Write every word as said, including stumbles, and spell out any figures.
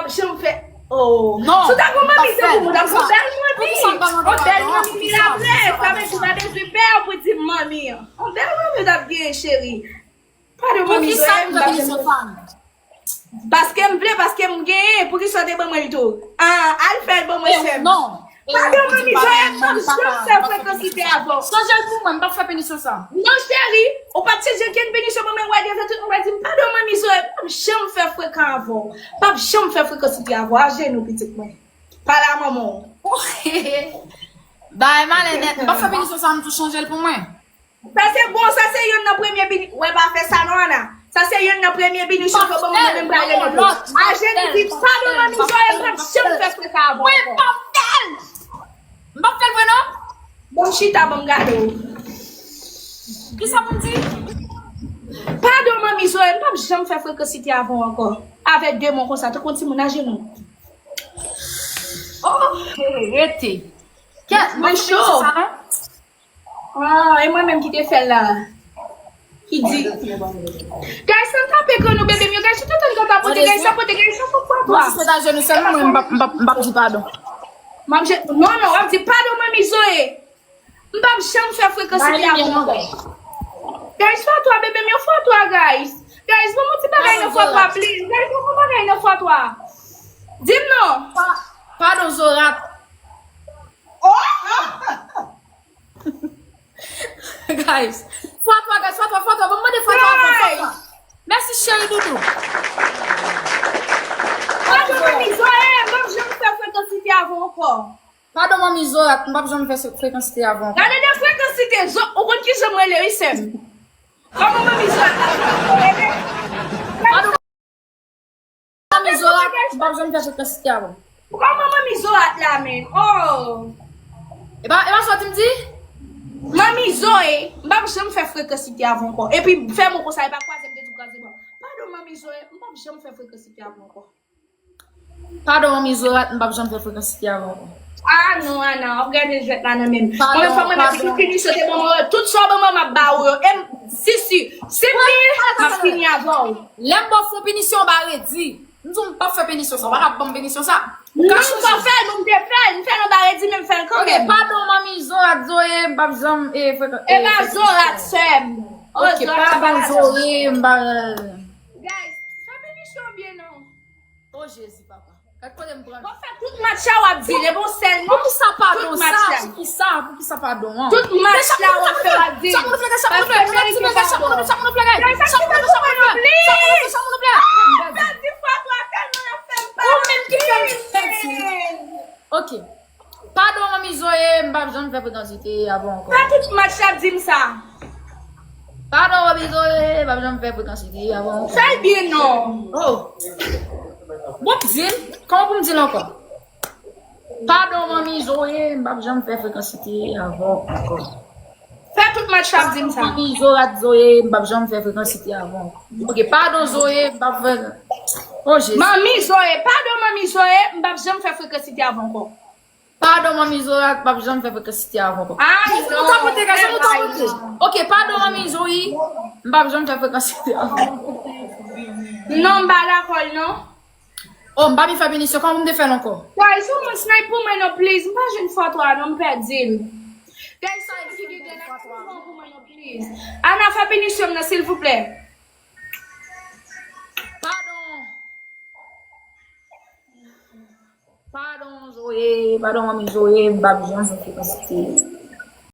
Janm fè. Oh. Non, si w ta gon manmi, se pou mwen, w t ap gon bèl manmi. Yon bèl manmi milagrè. Sa vle di w pa bezwen pè pou di m manmi an. Yon bèl manmi w t ap gen, cheri. Padon, manmi Zoe, m p ap janm fè. Paske m vle, paske m genyen, poukisa w te ban mwen l tou? Ah, al fè l ban mwen, sè m. Padon, manmi Zoe, m p ap janm fè frekansite avè w. Chanje l pou mwen, m p ap fè pinisyon sa. Non, cheri, ou p ap chanje kenn pinisyon pou mwen, wè, devan tout moun, w ap di m, padon, manmi Zoe, m p ap janm fè frekan avè w. M p ap janm fè frekansite avè w. Ajenou, pitit mwen. Pale a manman w. Bay malè nèt, m p ap fè pinisyon sa, m tou chanje l pou mwen. Sa se bon, sa se youn nan premye bini. Wè, pa fè sa non, Ana. Sa se youn nan premye bini chofè ban mwen, mwen menm prale nan tou. Ajenou di, padon, manmi Zoe, m p ap janm fè freka avè w ankò. Wi, m p ap fè l. M p ap fè l vre non. Bon, chita, ban m gade w. Kisa pou m di? Padon, manmi Zoe, m p ap janm fè frekansite avè w ankò. Avè de mo konsa, tankou yon timoun ajenou. Oh, rete. Kèt, mwen cho. Ah, e mwen menm ki te fè l la. Ki di. Guys, sa tape kò nou, bebe m yo. Guys, tout tan ka tapote, guys, tapote, guys, sa fòk fwa twa. Mwen, si se ta jenou, sèlman mwen, m p ap, m p ap, m p ap di padon. M ap je-, non, non, w ap di padon, manmi Zoe. M p ap janm fè frekansite avè w ankò. Guys, fwa twa, bebe m yo, fwa twa, guys. Guys, ban m yon ti bagay nan fwa twa, please. Guys, ban m yon bagay nan fwa twa. Di m non. Pa-, padon, Zorat. Oh! Guys, fwa twa, guys, fwa twa, fwa twa. Ban m mande fwa twa, fwa twa. Mèsi, cheri doudou. Padon, manmi Zoe, m p ap janm fè frekansite avè w ankò. Padon, manmi Zorat, m p ap janm fè se-, frekansite avè w ankò. Gade de frekansite, Zo-, ou konn kijan m rele, wi, sè m. Kòman manmi Zorat la? Padon, manmi Zorat, m p ap janm fè frekansite avè w. Kòman manmi Zorat la, men? Oh! E pa, e pa sa w di m di? Manmi Zoe, m p ap janm fè frekansite avè w ankò. Epi, fè mo konsa, e pa kwaze m te di w kwaze bò. Padon, manmi Zoe, m p ap janm fè frekansite avè w ankò. Padon, manmi Zorat, m p ap janm fè frekansite avè w ankò. Ah non, Ana, w ap gade jwèt la nan men m. Mwen menm, fò mwen mèt tout pinisyon te ban mwen yo, tout sa w ban mwen, m ap ba ou yo. E m, si, si, si m peye, m ap fini avè w. Lè m ba w fon pinisyon, w ba redi. M di w m p ap fè pinisyon sa, w pa ka ban m pinisyon sa. Non, m pa fè l, bon, m te fè l, m fè l anba redi, men m fè l kanmenm. Ok, padon, manmi Zorat, Zoe, m p ap janm, e, frekan-, e, pa Zorat, sè m. Oh, ok, padon, Zoe, m pa. Guys, fè pinisyon byen non. Oh, Jezi, papa. Gad kote m pran. Bon, fè tout match la w ap di l, e bon sèl non. Poukisa padon sa? Poukisa? Poukisa padon an? Tout match la w ap fè w ap di l. Paske merite padon. Guys, sa se pou mwen non, please. Sa di fwa twa tèlman y ap fè m pale. Ou menm ki fè m pèdi. Ok. Padon, manmi Zoe, m p ap janm fè frekansite avè w ankò. Fè tout match la di m sa. Padon, manmi Zoe, m p ap janm fè frekansite avè w ankò. Fè l byen non. Oh. Bon, di l. Kòman pou m di l ankò? Padon, manmi Zoe, m p ap janm fè frekansite avè w ankò. Fè tout match la di m sa. Manmi Zorat Zoe, m p ap janm fè frekansite avè w ankò. Ok, padon, Zoe, m p ap fè. Oh, Jezi. Manmi Zoe, padon, manmi Zoe, m p ap janm fè frekansite avè w ankò. Padon, manmi Zoe, m p ap janm fè frekansite avè w ankò. Ah, non, tapote, gason, nou tapote. Ok, padon, manmi Zoe, m p ap janm fè frekansite avè w ankò. Non, m pa dakò l non. Oh, m pa vin fè pinisyon, kòman m te fè l ankò? Guys, ou mwen snipe pou mwen non, please. M pa jwenn fwa twa non, m pèdi l. Guys, sa ki gen dènye pou mwen non, please. Ana, fè pinisyon m nan, silvouplè. Padon. Padon, Zoe. Padon, manmi Zoe. M p ap janm fè frekansite.